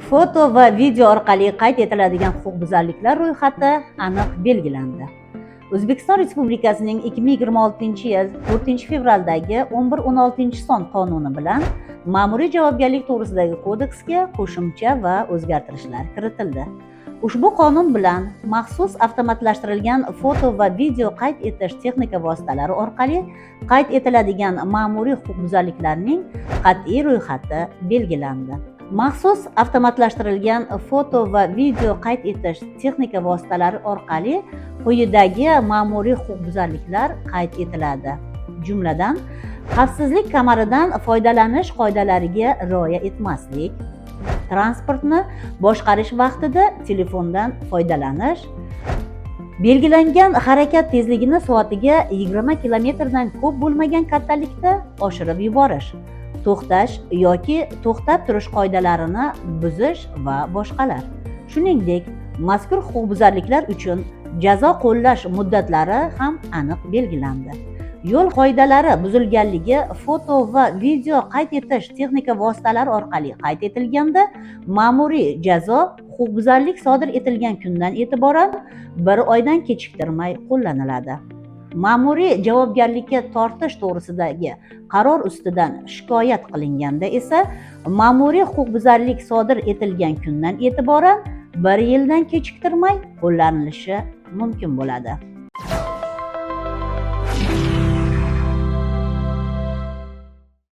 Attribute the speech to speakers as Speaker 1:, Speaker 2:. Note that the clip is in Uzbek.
Speaker 1: Foto va video orqali qayd etiladigan huquqbuzarliklar ro'yxati aniq belgilandi. O'zbekiston Respublikasining 2026-yil 4 fevraldagi 1116 son qonuni bilan Ma'muriy javobgarlik to'g'risidagi kodeksga qo'shimcha va o'zgartirishlar kiritildi. Ushbu qonun bilan maxsus avtomatlashtirilgan foto va video qayd etish texnika vositalari orqali qayd etiladigan ma'muriy huquqbuzarliklarning qat'iy ro'yxati belgilandi. Maxsus avtomatlashtirilgan foto va video qayd etish texnika vositalari orqali quyidagi ma'muriy huquqbuzarliklar qayd etiladi. Jumladan, xavfsizlik kamaridan foydalanish qoidalariga rioya etmaslik, transportni boshqarish vaqtida telefondan foydalanish, belgilangan harakat tezligini soatiga 20 kilometrdan ko'p bo'lmagan kattalikda oshirib yuborish, to'xtash yoki to'xtab turish qoidalarini buzish va boshqalar. Shuningdek, mazkur huquqbuzarliklar uchun jazo qo'llash muddatlari ham aniq belgilandi. Yo'l qoidalari buzilganligi foto va video qayd etish texnika vositalari orqali qayd etilganda, ma'muriy jazo huquqbuzarlik sodir etilgan kundan e'tiboran bir oydan kechiktirmay qo'llaniladi. Ma'muriy javobgarlikka tortish to'g'risidagi qaror ustidan shikoyat qilinganda esa ma'muriy huquqbuzarlik sodir etilgan kundan e'tiboran bir yildan kechiktirmay qo'llanilishi mumkin bo'ladi.